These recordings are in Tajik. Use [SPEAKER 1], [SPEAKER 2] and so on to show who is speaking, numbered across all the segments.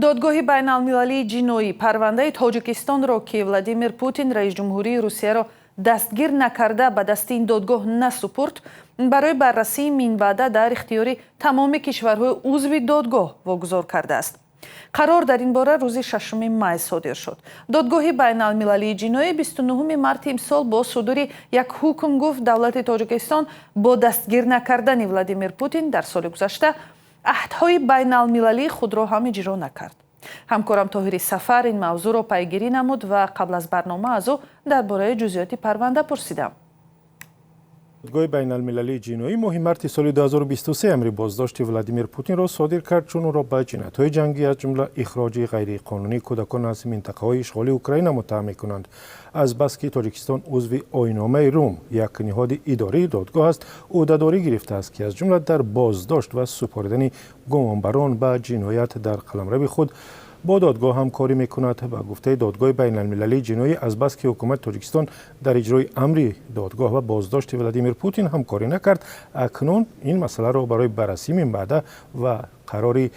[SPEAKER 1] Додгоҳи байналмилалии ҷиноӣ парвандаи Тоҷикистонро, ки Владимир Путин, раис ҷумҳурии Русияро дастгир накарда, ба дасти ин додгоҳ насупурд, барои баррасии минбаъда дар ихтиёри тамоми кишварҳои узви додгоҳ вогузор кардааст. Қарор дар ин бора рӯзи 6 май содир шуд. Додгоҳи байналмилалии ҷиноӣ 29 марти имсол бо судури як ҳукм гуфт, давлати Тоҷикистон бо дастгир накардани Владимир Путин дар соли гузашта аҳдҳои байналмилалии худро ҳам иҷро накард. Ҳамкорам Тоҳири Сафар ин мавзӯъро пайгирӣ намуд ва қабл аз барнома аз ӯ дар бораи ҷузъиёти парванда пурсидам.
[SPEAKER 2] Додгоҳи байналмилалии ҷиноӣ моҳи марти соли 2023 амри боздошти Владимир Путинро содир кард, чун ӯро ба ҷиноятҳои ҷангӣ, аз ҷумла ихроҷи ғайриқонунии кӯдакон аз минтақаҳои ишғолии Украина муттаҳам мекунанд. Азбаски Тоҷикистон узви Оинномаи Рум, як ниҳоди идории додгоҳ аст, ӯҳдадорӣ гирифтааст, ки аз ҷумла дар боздошт ва супоридани гумонбарон ба ҷиноят дар қаламрави худ бо додгоҳ ҳамкорӣ мекунад. Ба гуфтаи Додгоҳи байналмилалии ҷиноӣ, азбаски ҳукумати Тоҷикистон дар иҷрои амри додгоҳ ва боздошти Владимир Путин ҳамкорӣ накард, акнун ин масъаларо барои баррасии минбаъда ва қарори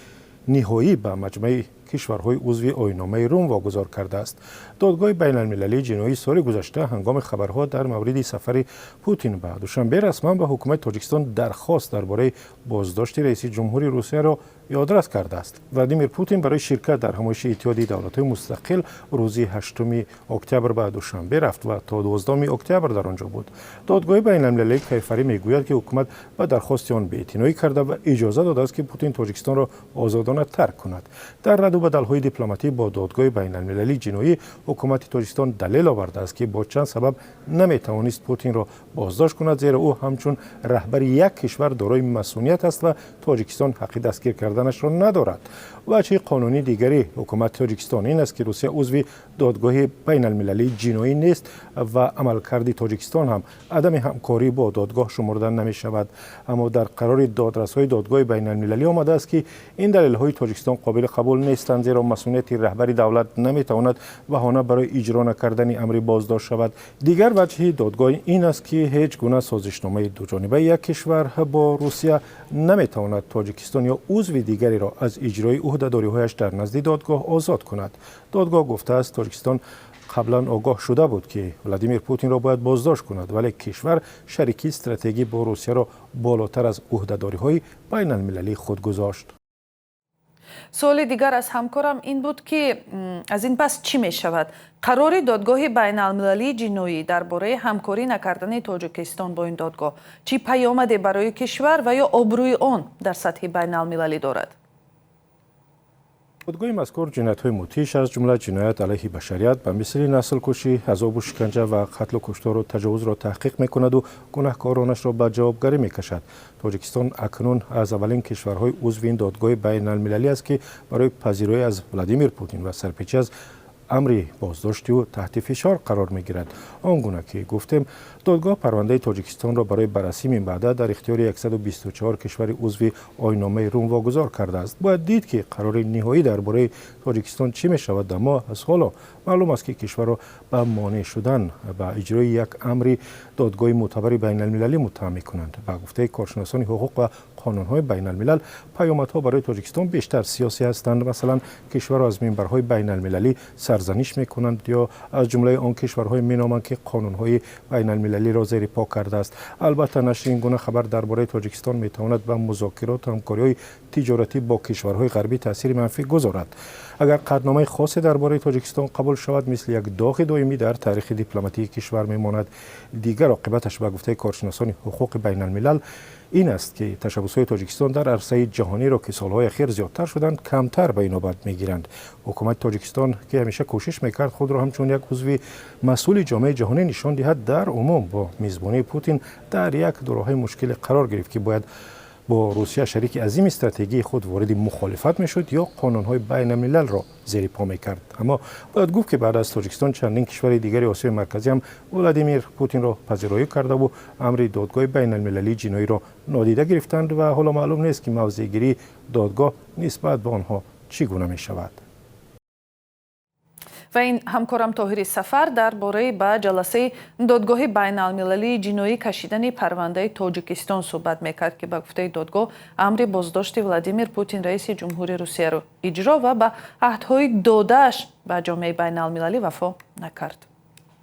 [SPEAKER 2] ниҳоӣ ба маҷмӯи кишварҳои узви Оинномаи Рум вогузор кардааст. Додгоҳи байналмилалии ҷиноӣ соли гузашта ҳангоми хабарҳо дар мавриди сафари Путин ба Душанбе расман ба ҳукумати Тоҷикистон дархост дар бораи боздошти раиси ҷумҳури Русияро ёдрас кардааст. Владимир Путин барои ширкат дар ҳамоиши Иттиҳоди давлатҳои мустақил рӯзи 8 октябр ба Душанбе рафт ва то 12 октябр дар он ҷо буд. Додгоҳи байналмилалии кайфарӣ мегӯяд, ки ҳукумат ба дархости он беэътиноӣ карда ва иҷоза додааст, ки Путин Тоҷикистонро озодона тарк кунад. Дар раду бадалҳои дипломатӣ бо Додгоҳи байналмилалии ҷиноӣ ҳукумати Тоҷикистон далел овардааст, ки бо чанд сабаб наметавонист Путинро боздошт кунад, зеро ӯ ҳамчун раҳбари як кишвар дорои масъуният аст ва Тоҷикистон ҳаққи дастгир карданашро надорад. Ваҷҳи қонунии дигари ҳукумати Тоҷикистон ин аст, ки Русия узви Додгоҳи байналмилалии ҷиноӣ нест ва амалкарди Тоҷикистон ҳам адами ҳамкорӣ бо додгоҳ шумурда намешавад. Аммо дар қарори додрасҳои Додгоҳи байналмилалӣ омадааст, ки ин далелҳои Тоҷикистон қобили қабул нестанд, зеро масъунияти раҳбари давлат наметавонад баҳона барои иҷро накардани амри боздошт шавад. Дигар ваҷҳи додгоҳ ин аст, ки ҳеҷ гуна созишномаи дуҷонибаи як кишвар бо Русия наметавонад Тоҷикистон ё узви дигареро аз иҷрои ӯҳдадориҳояш дар назди додгоҳ озод кунад. Додгоҳ гуфтааст, Тоҷикистон қаблан огоҳ шуда буд, ки Владимир Путинро бояд боздошт кунад, вале кишвар шарикии стратегӣ бо Русияро болотар аз ӯҳдадориҳои байналмилалии худ гузошт.
[SPEAKER 1] Суоли дигар аз ҳамкорам ин буд, ки аз ин пас чӣ мешавад? Қарори Додгоҳи байналмилалии ҷиноӣ дар бораи ҳамкорӣ накардани Тоҷикистон бо ин додгоҳ чӣ паёмаде барои кишвар ва ё обрӯи он дар сатҳи байналмилалӣ дорад?
[SPEAKER 2] Додгоҳи мазкур ҷиноятҳои мудҳиш, аз ҷумла ҷиноят алайҳи башарият ба мисли наслкушӣ, азобу шиканҷа ва қатлу куштору таҷовузро таҳқиқ мекунаду гунаҳкоронашро ба ҷавобгарӣ мекашад. Тоҷикистон акнун аз аввалин кишварҳои узви ин додгоҳи байналмилалӣ аст, ки барои пазироӣ аз Владимир Путин ва сарпечӣ аз амри боздошти ӯ таҳти фишор қарор мегирад. Он гуна ки гуфтем, додгоҳ парвандаи Тоҷикистонро барои баррасӣ минбаъда дар ихтиёри 124 кишвари узви Оинномаи Рум вогузор кардааст. Бояд дид, ки қарори ниҳоӣ дар бораи Тоҷикистон чӣ мешавад, аммо аз ҳоло маълум аст, ки кишварро ба монеъ шудан ба иҷрои як амри додгоҳи мӯътабари байналмилалӣ муттаҳам мекунанд. Ба гуфтаи коршиносони ҳуқуқ ва қонунҳои байналмилал, паёмадҳо барои Тоҷикистон бештар сиёсӣ ҳастанд. Масалан, кишварро аз минбарҳои байналмилалӣ сарзаниш мекунанд ё аз ҷумлаи он кишварҳое меноманд, ки қонунҳои байналмилалиро зери по кардааст. Албатта, нашри ин гуна хабар дар бораи Тоҷикистон метавонад ба музокироту ҳамкориҳои тиҷоратӣ бо кишварҳои ғарбӣ таъсири манфӣ гузорад. Агар қатъномаи хосе дар бораи Тоҷикистон қабул шавад, мисли як доғи доимӣ дар таърихи дипломатии кишвар мемонад. Дигар оқибаташ, ба гуфтаи коршиносони ҳуқуқи байналмилал, ин аст, ки ташаббусҳои Тоҷикистон дар арсаи ҷаҳониро, ки солҳои ахир зиёдтар шуданд, камтар ба инобат мегиранд. Ҳукумати Тоҷикистон, ки ҳамеша кӯшиш мекард худро ҳамчун як узви масъули ҷомеаи ҷаҳонӣ нишон диҳад, дар умум бо мизбонии Путин дар як дуроҳаи мушкиле қарор гирифт, ки бояд бо Русия, шарики азими стратегии худ, вориди мухолифат мешуд ё қонунҳои байналмилалро зери по мекард. Аммо бояд гуфт, ки баъд аз Тоҷикистон чандин кишвари дигари Осиёи Марказӣ ҳам Владимир Путинро пазироӣ кардаву амри Додгоҳи байналмилалии ҷиноиро нодида гирифтанд ва ҳоло маълум нест, ки мавзеъгирии додгоҳ нисбат ба онҳо чӣ гуна мешавад.
[SPEAKER 1] Ва ин ҳамкорам Тоҳири Сафар дар бораи ба ҷаласаи Додгоҳи байналмилалии ҷиноӣ кашидани парвандаи Тоҷикистон суҳбат мекард, ки ба гуфтаи додгоҳ амри боздошти Владимир Путин, раиси ҷумҳури Русияро иҷро ва ба аҳдҳои додааш ба ҷомеаи байналмилалӣ вафо накард.